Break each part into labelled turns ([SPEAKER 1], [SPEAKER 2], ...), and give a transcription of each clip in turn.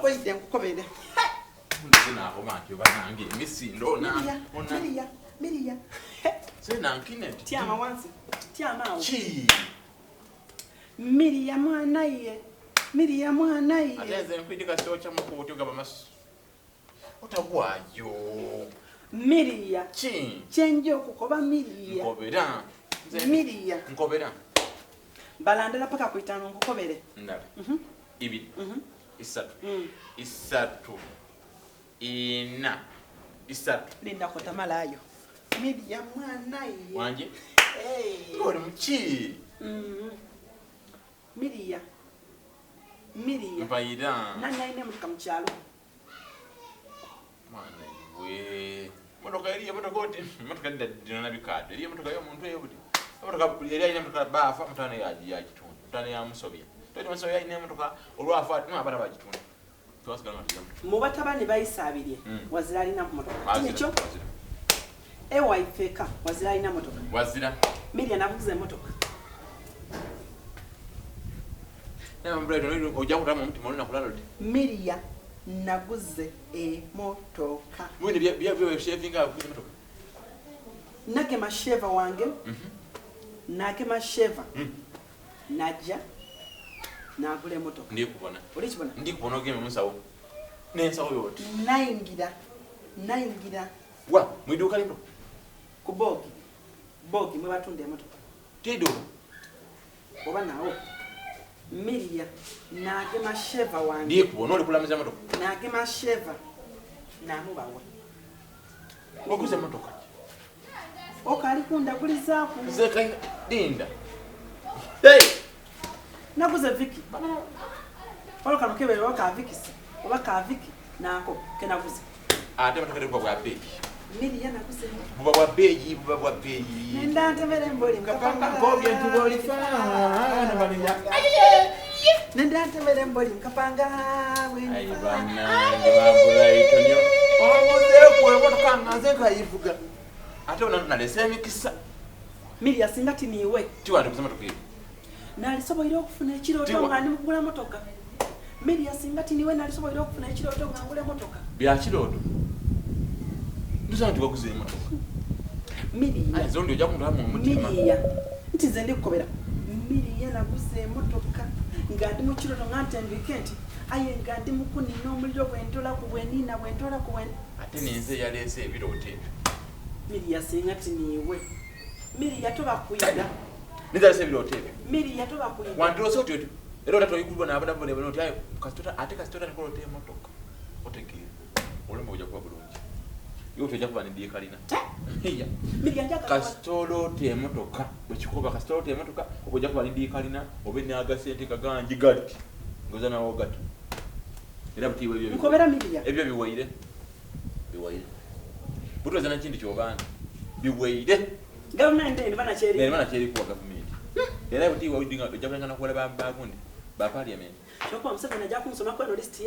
[SPEAKER 1] Oide nkukobere.
[SPEAKER 2] Nze nakoba nti oba nange emisindo
[SPEAKER 1] Miria, Miria, Miria.
[SPEAKER 2] Senankine.
[SPEAKER 1] Tyama wansi. Tyama awo.
[SPEAKER 2] Ki?
[SPEAKER 1] Miria mwana ye. Miria mwana
[SPEAKER 2] Ate
[SPEAKER 1] ye.
[SPEAKER 2] nze nkwidika kyokya mukuuti ogaba masu. Otagwayo.
[SPEAKER 1] Miria.
[SPEAKER 2] Ki?
[SPEAKER 1] Kyenja okukoba Miria.
[SPEAKER 2] Nkobera. Nze-
[SPEAKER 1] Miria.
[SPEAKER 2] Nkobera.
[SPEAKER 1] Balandala paka ku itaano nkukobere.
[SPEAKER 2] Ndala. Ibiri. Isatu.
[SPEAKER 1] Mm.
[SPEAKER 2] Isatu. Ina. Isatu.
[SPEAKER 1] Linda kotamalayo. Miria mwana ye.
[SPEAKER 2] Wanje.
[SPEAKER 1] Hey.
[SPEAKER 2] Ngoli muki?
[SPEAKER 1] Miria. Miria.
[SPEAKER 2] Mpayira.
[SPEAKER 1] Nani alina emotoka mu kyalo?
[SPEAKER 2] Mwana iwe. Motoka eriyo motoka oti. Motoka dda dina bikaado. Eriyo motoka y'omuntu eyo buti. Motoka eri alina motoka baafa mutano yagitunda. Mutano yamusobya. Toti musobya alina emotoka olwafa ati abaana bagitunda. Twasigala nga tujamu.
[SPEAKER 1] Mu batabani bayisa abiri wazira alina motoka. Kino kyo ewaife eka wazira alina motoka.
[SPEAKER 2] Wazira.
[SPEAKER 1] Miria navuze emotoka.
[SPEAKER 2] Naye Brighton ojja kutamu omutima olunaku lwalo oti.
[SPEAKER 1] Miria naguze emotoka.
[SPEAKER 2] Mwine bya bya bya shavinga akuze motoka.
[SPEAKER 1] Nagema sheva wange. Nagema sheva. Najja nagula emotoka.
[SPEAKER 2] Ndi kubona.
[SPEAKER 1] Oli kibona?
[SPEAKER 2] Ndi kubona ogeme musawo. N'ensawo yoti.
[SPEAKER 1] Nayingira nayingira
[SPEAKER 2] Wa mu idduuka lino.
[SPEAKER 1] ku boogi boogi mwe batunda emotoka.
[SPEAKER 2] Tidduuka.
[SPEAKER 1] Oba nawo Miria nagema sheva wange.
[SPEAKER 2] Ndi kubona oli kulamiza motoka.
[SPEAKER 1] Nagema sheva namubawa.
[SPEAKER 2] Waguze motoka.
[SPEAKER 1] Okaali kundagulizaaku.
[SPEAKER 2] Nze kalina linda. Hey!
[SPEAKER 1] Naguze viki waliwo kano kebere oba ka vikisi oba ka viki nako kenaguze.
[SPEAKER 2] Ate motoka buba bwa bbeeyi.
[SPEAKER 1] Miria naguze emotoka.
[SPEAKER 2] Buba bwa bbeeyi, buba bwa bbeeyi.
[SPEAKER 1] Nenda ntemere emboli
[SPEAKER 2] Kapanga nkobye nti bw'olifa, abaana balina.
[SPEAKER 1] Nenda ntemere emboli mukapanga.
[SPEAKER 2] Ayi bannange ba Brighton yo. Oguzeeku emotoka nga nze nkayivuga. Ate ono nalese emikisa.
[SPEAKER 1] Miria singa tiniiwe
[SPEAKER 2] Tiwandiguze motoka eyo.
[SPEAKER 1] nalisoboire okufuna ekirooto
[SPEAKER 2] Tiwa.
[SPEAKER 1] nga ndi mukugula motoka. Miria singa tiniiwe nalisoboire okufuna ekirooto nga ngula emotoka.
[SPEAKER 2] Bya kirooto. Ntusa nti waguze emotoka.
[SPEAKER 1] Miria.
[SPEAKER 2] Ayi nze ndi ojja kuntwalamu omutima.
[SPEAKER 1] Miria nti nze ndikukobera Miria naguze emotoka nga ndi mu kirooto nga ntendwike nti aye nga ndi mukunina omuliro bwentolaku bwenina bwentolaku bwen
[SPEAKER 2] Ate nenze eyaleese ebirooto ebyo.
[SPEAKER 1] Miria singa tiniiwe Miria tobakwida.
[SPEAKER 2] Nenze yaleese ebirooto ebyo.
[SPEAKER 1] Miria tobakwida.
[SPEAKER 2] Wandiroose otyo otyo. Era otata oyigulwa n'abonabona oti aye kasita ate kasita otandika olota emotoka. Otegeera. Olumba ojja kuba bulungi. Iwe tojja kuba ne kalina. Iya.
[SPEAKER 1] Miria njagala
[SPEAKER 2] Kasita oloota emotoka bwekikuba kasita oloota emotoka oba ojja kuba ne kalina oba n'agasente kagangi gati. Ngoza nawo gati. Era butiibwa ebyo.
[SPEAKER 1] Nkobera Miria.
[SPEAKER 2] Ebyo biwaire. Biwaire. Butweza nakindi ky'obaana. Biwaire.
[SPEAKER 1] Gavumenti eno banakyeri.
[SPEAKER 2] Era nakyerikuwa gavumenti. Era butiibwa ojja kulengana kuwala bagundi ba parliament.
[SPEAKER 1] Kyokuba Museveni ajja kunsomako eno lisiti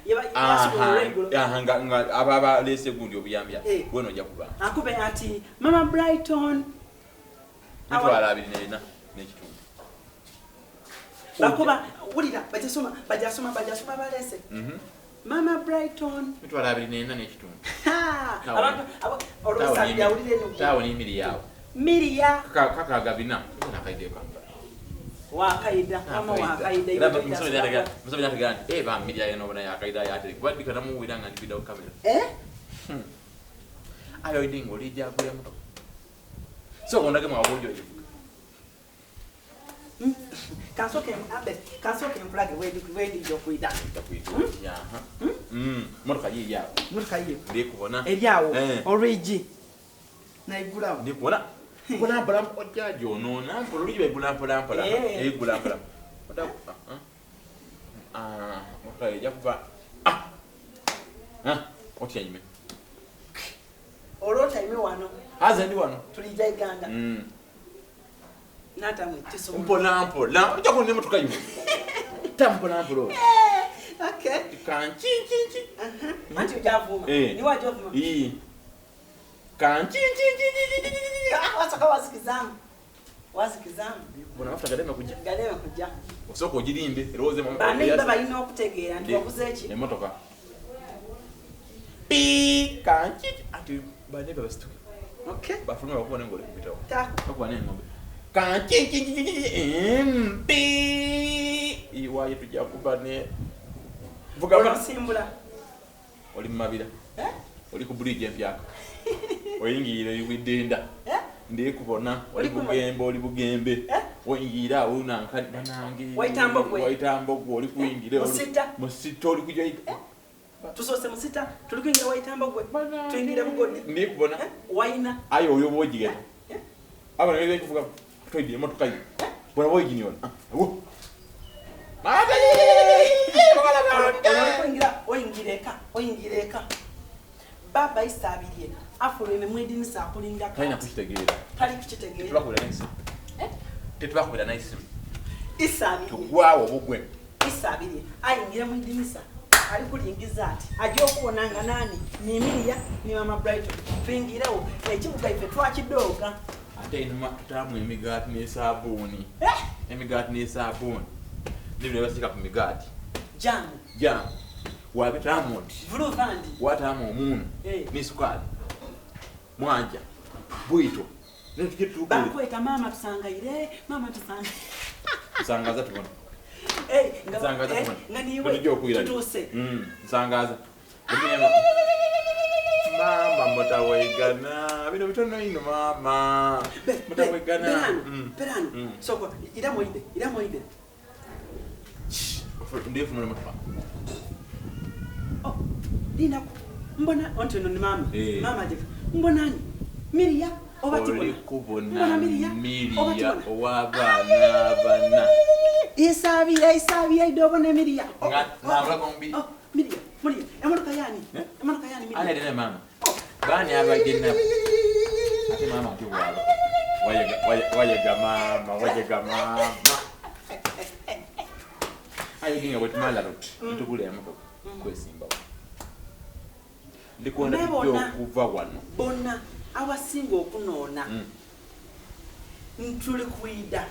[SPEAKER 1] yebasubula olweggulo.
[SPEAKER 2] Aha, nga nga aba abaleese gundi obuyambya
[SPEAKER 1] Eh.
[SPEAKER 2] weno ojja kuba.
[SPEAKER 1] Akube ati Mama Brighton
[SPEAKER 2] 24,500.
[SPEAKER 1] Bakuba wulira bajasoma bajasoma bajasoma balese. Mama Brighton.
[SPEAKER 2] 24,500.
[SPEAKER 1] Ha!
[SPEAKER 2] Tawo.
[SPEAKER 1] Abantu olwosabye awulire eno.
[SPEAKER 2] Tawo ni miri yawo.
[SPEAKER 1] Miria
[SPEAKER 2] Kaka gabina. Nakaide kamba.
[SPEAKER 1] wakaida mama wakaida.
[SPEAKER 2] Era Museveni atega Museveni atega nti eh ba miri yayo nobona yakaida yatere. Kuba dikana muwira nga ndibida ku kamera.
[SPEAKER 1] Eh?
[SPEAKER 2] Ayo idingo lijja agula motoka. So kondage mwabunjo ogivuga.
[SPEAKER 1] Kansoke abe kansoke nkulage wedi wedi jokuida.
[SPEAKER 2] Aha. Motoka yiyi yawo.
[SPEAKER 1] Motoka yiyo.
[SPEAKER 2] Ndi kubona.
[SPEAKER 1] Eri awo
[SPEAKER 2] Eh.
[SPEAKER 1] olwigi naigulawo.
[SPEAKER 2] Ndi kubona. Mpola mpola ojja gyonoona mpola oluggi baigula mpola mpola.
[SPEAKER 1] Eh.
[SPEAKER 2] Eigula mpola. Oda ah motoka ejja kuva ah. Ah, otyanyime.
[SPEAKER 1] Olwotaime wano.
[SPEAKER 2] Aze ndi wano.
[SPEAKER 1] Tulijja Uganda. Natamwe tisobola.
[SPEAKER 2] Mpola mpola. Ojja kunona emotoka yo. Ta mpola mpola.
[SPEAKER 1] Okay.
[SPEAKER 2] Kanchi chi chi.
[SPEAKER 1] Anti ojavuma.
[SPEAKER 2] Eh.
[SPEAKER 1] Niwe ajovuma.
[SPEAKER 2] Ii. Kanchi chi chi chi chi chi.
[SPEAKER 1] Ah, wasooka wazikizamu. Wazikizamu.
[SPEAKER 2] Bona amafuta galeme kujja.
[SPEAKER 1] Galeme kujja.
[SPEAKER 2] Osooka ogirimbe erowooze
[SPEAKER 1] Baneiba balina okutegeera nti waguze ki?
[SPEAKER 2] Emmotoka. Pi kanki ati baneiba basituke.
[SPEAKER 1] Okay.
[SPEAKER 2] Bafulume bakuba n'engolo ekubitawo.
[SPEAKER 1] Ta.
[SPEAKER 2] Bakuba n'engombe. Kanki mpi iwaye tujja kuba ne vuga
[SPEAKER 1] Olosimbula.
[SPEAKER 2] Oli mu mabira.
[SPEAKER 1] Eh?
[SPEAKER 2] Oli ku bridge empyaka. Oyingirira iwidenda.
[SPEAKER 1] Eh?
[SPEAKER 2] Ndikubona oli bugembe oli bugembe.
[SPEAKER 1] Eh?
[SPEAKER 2] Oyingira awo nankani banange.
[SPEAKER 1] Waitambogwe.
[SPEAKER 2] Waitambogwe oli kuyingira.
[SPEAKER 1] Musita.
[SPEAKER 2] Musita oli kujja.
[SPEAKER 1] Eh? Tusose musita tuli kuyingira Waitambogwe. Tuyingira Bugodi.
[SPEAKER 2] Ndikubona.
[SPEAKER 1] Eh? Waina.
[SPEAKER 2] Ayo oyo bwogigeta.
[SPEAKER 1] Eh?
[SPEAKER 2] Abana bebe kuvuga toyidira emotoka yo. Bona bwoginiona. Wo. Mata.
[SPEAKER 1] Oyingira oyingira eka oyingira eka. Baba isabirye afulumye mwedinisa akulinga
[SPEAKER 2] Talina kukitegeera.
[SPEAKER 1] Tali kukitegeera.
[SPEAKER 2] Tetubakubira n'essimu.
[SPEAKER 1] Eh?
[SPEAKER 2] Tetubakubira n'essimu.
[SPEAKER 1] Isabirye.
[SPEAKER 2] Tugwawo obugwe.
[SPEAKER 1] Isabirye ayingira mwedinisa ali kulingiza ati ajja okubona nga nani ni Emilia ni Mama Brighton tuyingirewo ekibuga ife twakidooga.
[SPEAKER 2] Ate enuma tutaamu emigaati n'esaabuuni.
[SPEAKER 1] Eh?
[SPEAKER 2] Emigaati n'esaabuuni. N'ebino bibasiika ku migaati.
[SPEAKER 1] Jaamu.
[SPEAKER 2] Jaamu. Wabitaamu oti.
[SPEAKER 1] Vuluvandi.
[SPEAKER 2] Wataamu omuunu.
[SPEAKER 1] Eh.
[SPEAKER 2] N'esukaali. Mwanja. Bwito.
[SPEAKER 1] Bakweta mama tusangaire, mama tusangaire.
[SPEAKER 2] Nsangaza tubona.
[SPEAKER 1] Eh,
[SPEAKER 2] Nsangaza tubona.
[SPEAKER 1] nga niwe tutuuse.
[SPEAKER 2] Nsangaza. Mama mutawegana. Bino bitono ino mama. Mutawegana.
[SPEAKER 1] Perano. Soko ira moide, ira moide.
[SPEAKER 2] Ndiye fumule motoka.
[SPEAKER 1] Oh, dina mbona onto no ni mama. Mama je. Mbona ni? Miria oba tibona.
[SPEAKER 2] Mbona Miria? Miria ow'abaana bana.
[SPEAKER 1] Isabira isabira idobona Miria.
[SPEAKER 2] Nga gombi.
[SPEAKER 1] Oh, Miria, Miria. Emotoka yani? Emotoka yani Miria?
[SPEAKER 2] Ana dena mama. Bani abagenda. Ate mama ati waba. Wayega wayega mama, wayega mama. Ayo ginga wetumala lot. Ntugule emotoka kwesimba. Ndikuona kuva wano.
[SPEAKER 1] Bona abasinga okunoona. Ntuli kwida.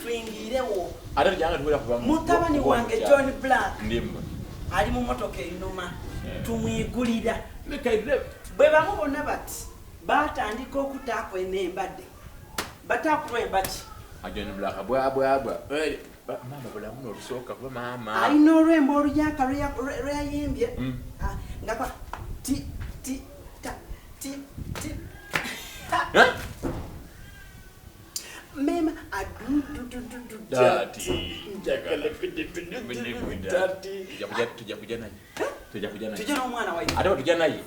[SPEAKER 1] Twingirewo.
[SPEAKER 2] Ate tujanga tuwera kuva mu.
[SPEAKER 1] Mutabani wange John Black.
[SPEAKER 2] Ndimba.
[SPEAKER 1] Ali mu motoka einuma. Tumwigulira.
[SPEAKER 2] Bwe
[SPEAKER 1] bamubona bati batandika okutaako enembadde. Batakulwa embaki.
[SPEAKER 2] John Black bwa bwa bwa. Mama bulamu olusooka kuba mama.
[SPEAKER 1] Alina olwembo oluyaka lweyayimbye. Nga kwa ti ti ta ti ti. Mema adu du du du du
[SPEAKER 2] dati.
[SPEAKER 1] Njagala pidi pidi dati.
[SPEAKER 2] Tujja kujja naye. Tujja kujja naye.
[SPEAKER 1] Tujja n'omwana waife.
[SPEAKER 2] Ate tujja naye.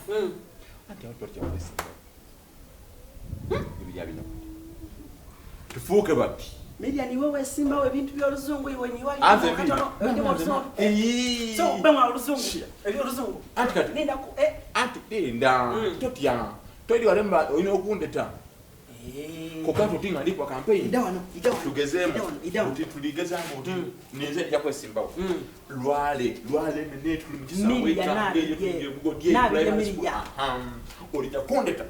[SPEAKER 2] Anti awo tujja kwesimba. Ebirya bino. Tufuuke bati.
[SPEAKER 1] Miria ni wewe simba we bintu by'oluzungu iwe ni wayi.
[SPEAKER 2] Anze
[SPEAKER 1] mbi. So bamwa oluzungu. Eby'oluzungu.
[SPEAKER 2] Anti kati.
[SPEAKER 1] Nenda ku
[SPEAKER 2] Anti linda. Totya. Toidi walemba olina okundeta. Kokato tinga ndikwa campaign.
[SPEAKER 1] Ida wano, ida wano.
[SPEAKER 2] Tugezemu.
[SPEAKER 1] Ida wano.
[SPEAKER 2] Tuligezaamu oti. Ninze nja kwesimbawo. Lwale, lwale nene tuli mu kisaawe kyange Bugodye primary school. Olija kundeta.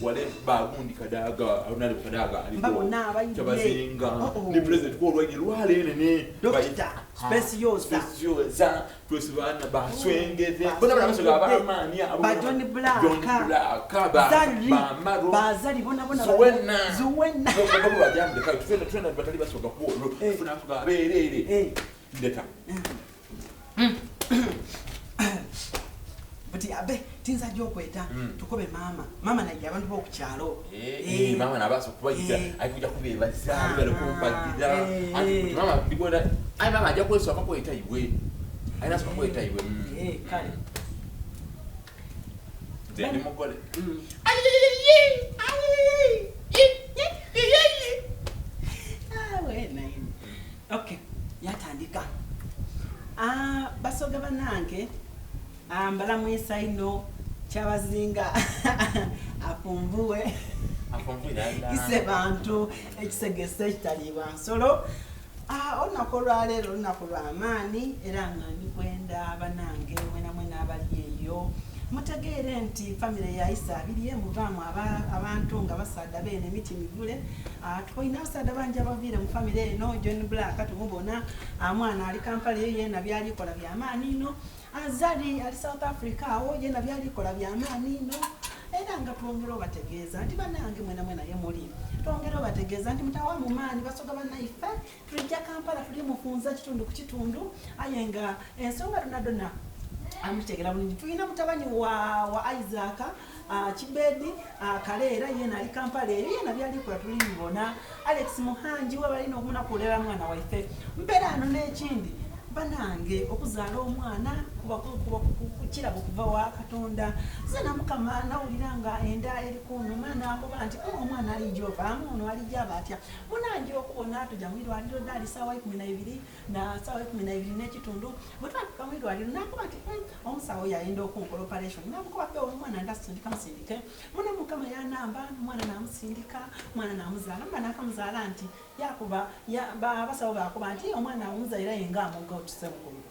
[SPEAKER 2] Wale bagundi Kadaga, onali Kadaga aliko. Kyabazinga. Ni president ko olwaje lwale nene.
[SPEAKER 1] Doctor Speciosa.
[SPEAKER 2] Speciosa. Twesibana baswengeze. Bona bana abamani abo.
[SPEAKER 1] Ba John Black.
[SPEAKER 2] John Black. Ba Maro.
[SPEAKER 1] Bazali bona bona.
[SPEAKER 2] Zuwena.
[SPEAKER 1] Zuwena.
[SPEAKER 2] Bo bajambe kai tufenda tufenda batali basoga kuolo. Tufuna basoga aberere. Ndeta.
[SPEAKER 1] Buti abe tinza jokweta tukobe mama. Mama naye abantu bo kukyalo.
[SPEAKER 2] Mama nabaso kubayita ayikuja kubebaza bale kumpagira. Anti mama ndibona ai mama ajja kweswa kweta iwe. Aina swa kweta iwe.
[SPEAKER 1] Kale.
[SPEAKER 2] Ndi mugole.
[SPEAKER 1] Okay, yatandika. Basoga banange mbalamwisa ino kyabazinga afumbuwe ise bantu ekisegese ekitaliibwa nsolo. Olunaku olwaleero olunaku lw'amaanyi era nga ndikwenda banange mwena mwena abali eyo Mutegeere nti famire ya Isabirye muvaamu abantu nga basaadha beene emiti mivule. Tulina abasaadha bangi abaviire mu famire eno. John Black tumubona, mwana ali Kampala eyo yena byalikola byamaani ino. Azari ali South Africa awo yena byalikola byamaani ino. Era nga twongera obategeeza nti banange mwena mwena ye muli, twongera obategeeza nti mutawa mu maani basoga bannaife. Tulijja Kampala tuli mufunza kitundu ku kitundu, aye nga ensonga donadona amutegera bulungi. Tulina mutabani wa Isaac Kibedi Kaleera, yena ali Kampala eyo yena byalikola tulibibona. Alex Muhangi we balina okumunakuulera mwana waife. Mpeera ano n'ekindi banange, okuzaala omwana kuba kirabo kuva wa Katonda. Nze Mukama nawulira nga enda eri kunuma, nakuba nti omwana alijja ovaamu ono alijja aba atya. Munanje okubona tujja mu irwaliro ddaali saawa 12 na saawa 12 n'ekitundu. Bwe twatuuka mu irwaliro nakuba nti omusawo yayenda okunkola operation, namukuba pe omwana ndasindika musindike muna. Mukama yanamba omwana namusindika, omwana namuzaala. Mba nakamuzaala nti yakuba abasawo bakuba nti omwana omuzaira yenga amuga otusemukulu.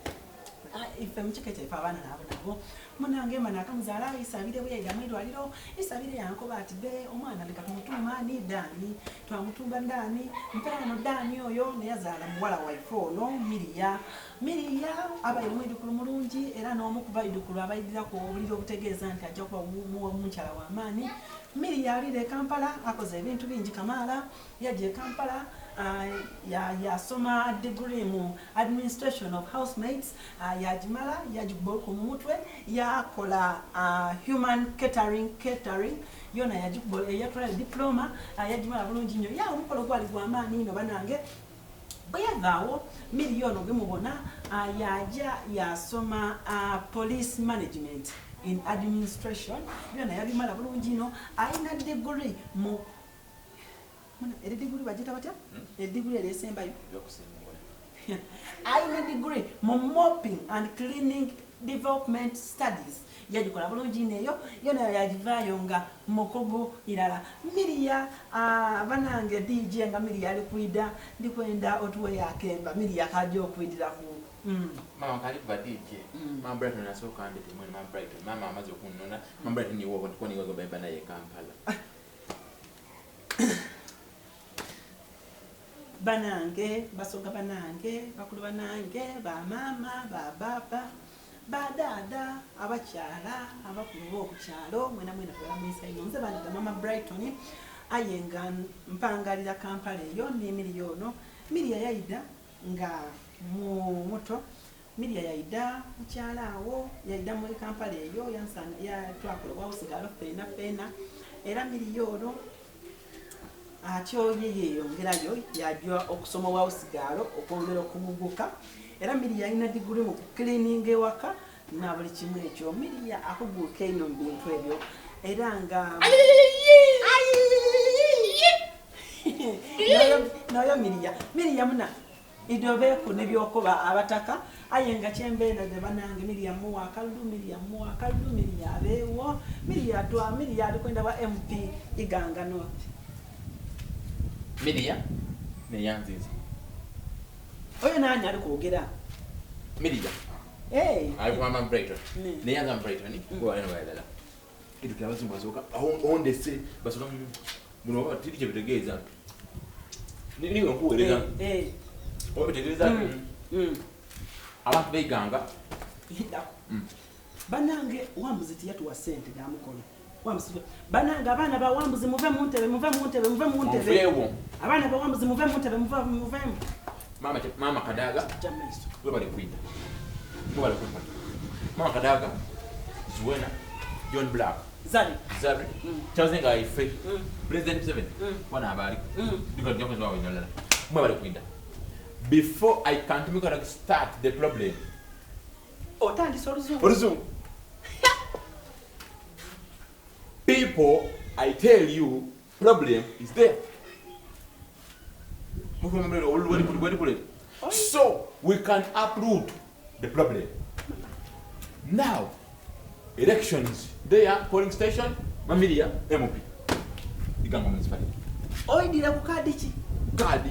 [SPEAKER 1] Ife mukika kyaife abaana nabo nabo munange mba nakamuzaala. Isabire bwe yaida mu irwaliro, Isabire yankoba ati be omwana leka tumutuuma ni Daani. Twamutumba Daani. Mpeerano Daani oyo neyazaala muwala waife ono Miriya. Miriya abaire omwidukulu mulungi era n'omu ku baidukulu abaidiraku obuliri obutegeeza nti ajja kuba mukyala w'amaani. Miriya alire e Kampala, akoze ebintu bingi kamaala. Yajja e Kampala yasoma degree mu administration of housemaids, yagimala yagikuba ku mutwe. Yakola human catering yona yagikuba, yatwala diploma, yagimala bulungi nnyo. Ya omukolo gwali gw'amaanyi ino banange. Bwe yavaawo miliyoni ogwemubona yaja yasoma police management in administration, byona yabimala bulungi ino. Alina degree mu eri degree bagita batya? Ediguri eryesembayo.
[SPEAKER 2] Ebyokusimbula.
[SPEAKER 1] Alina degree mu mopping and cleaning development studies, yagikola bulungi neyo yona yagivaayo nga mukugu irala. Miriya, banange DJ, nga Miriya ali kwida, ndikwenda otuwe akemba Miriya kajja okwidiraku.
[SPEAKER 2] Mama kaliba DJ. Mama Brighton asooka ndete mwene Mama Brighton. Mama amaze okunnona. Mama Brighton niwo ndiko niwo gaba naye Kampala.
[SPEAKER 1] Banange basoga banange bakulu banange bamaama bababa badaada abakyala abakulu b'okukyalo mwena mwena tulamwisa ino. Nze bandita Mama Brighton, aye nga mpangalira Kampala eyo n'emiriya ono. Miriya yayida nga mu muto. Miriya yayida mukyala awo, yayida mu Kampala eyo yansanga twakola obwawusigalo feena feena. Era miriya ono atyo ye yeeyongerayo yajja okusoma obwawusigaalo okwongera okubuguka. Era Miriya alina diguli mu kucleaninga ewaka na buli kimu ekyo. Miriya akuguuka ino mu bintu ebyo era nga noyo Miriya muna idobeeku nebyokuba abataka, aye nga kyembeera ze banange Miriya muwa akalulu, Miriya muwa akalulu, Miriya abeewo. Miriya twa Miriya alikwenda bwa MP Iganga North.
[SPEAKER 2] Miria neyanziza.
[SPEAKER 1] Oyo nani ali kwogera?
[SPEAKER 2] Miria.
[SPEAKER 1] Hey.
[SPEAKER 2] Ali ku Mama Brighton. Neyanza Brighton. Gwe wali wayagala. Edu abazungu basooka ondese basooka buno oba tiri kye bitegeeza. Niwe nkuweereza. Oba bitegeeza abantu beiganga.
[SPEAKER 1] Hiddako.
[SPEAKER 2] Mm.
[SPEAKER 1] Banange Wambuzi tiyatuwa sente gamukolo. Wambuzi banange, abaana ba Wambuzi muve mu ntebe, muve mu ntebe, muve mu ntebe.
[SPEAKER 2] Muveewo.
[SPEAKER 1] Abaana ba Wambuzi muve mu ntebe, muve muvemu.
[SPEAKER 2] Mama Kadaga
[SPEAKER 1] Jja maiso.
[SPEAKER 2] webale kwida. Webale kwida. Mama Kadaga, Zuena, John Black,
[SPEAKER 1] Zali.
[SPEAKER 2] Zabri, Charles nga ife, President Museveni, wana abali. Ndiko ndio kwa wina. Mwebale kwida. Before I can make to start the problem.
[SPEAKER 1] Otandise oluzungu.
[SPEAKER 2] Oluzungu. People, I tell you, problem is there. So we can uproot the problem. Now, elections, there, polling station, Mamilia, MP. Iganga municipality.
[SPEAKER 1] Oyidira ku kaadi ki?
[SPEAKER 2] Card.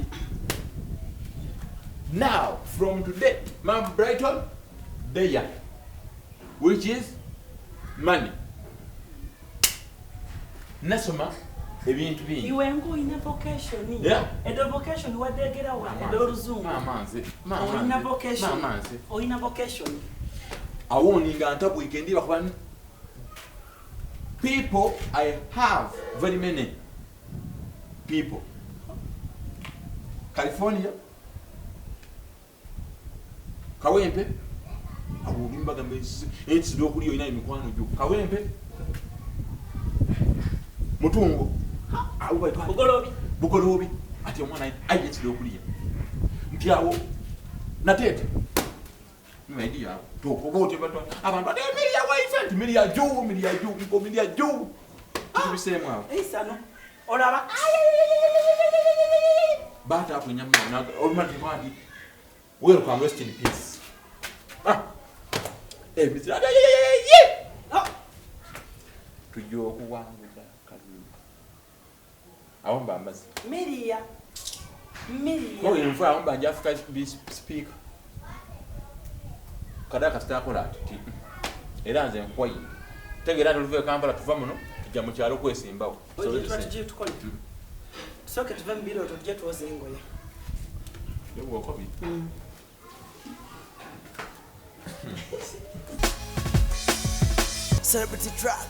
[SPEAKER 2] Now, from today, Ma'am Brighton, there, which is Money. Nasoma ebintu bingi.
[SPEAKER 1] Iwe ng'olina vocation.
[SPEAKER 2] Yeah.
[SPEAKER 1] Edo vocation wadegerawa edo oluzungu.
[SPEAKER 2] Maama nze, maama
[SPEAKER 1] Olina
[SPEAKER 2] nze,
[SPEAKER 1] vocation.
[SPEAKER 2] maama nze.
[SPEAKER 1] Olina vocation.
[SPEAKER 2] Awoninga ntabwike ndiba kuba people I have very many people. California, Kawempe, abo olimba ensi okuli olina emikwano gyo. Kawempe, Mutungo, abo baitwa
[SPEAKER 1] Bugolobi.
[SPEAKER 2] Bugolobi, ati omwana ayi ensi okuliya. Nti awo nateete Media tokobote batwa abantu ati media waife nti media juu media juu nko media juu tubiseemu awo
[SPEAKER 1] Eisano. Olaba.
[SPEAKER 2] baata ku nyama olumala nti welcome, rest in peace. Ah, emizira
[SPEAKER 1] Oh.
[SPEAKER 2] tujja okuwangula kalulu awo mba amazzi.
[SPEAKER 1] Miria. Miria.
[SPEAKER 2] Envu awo mba njafuka speaker kada kasita akola ati ti era nze nkwayire tegeera nti oluva e Kampala tuva muno tujja mu kyalo kwesimbawo.
[SPEAKER 1] Oje tujje tukole. Tusooke tuve mu birooto tujje twoze engoye.
[SPEAKER 3] Celebrity track.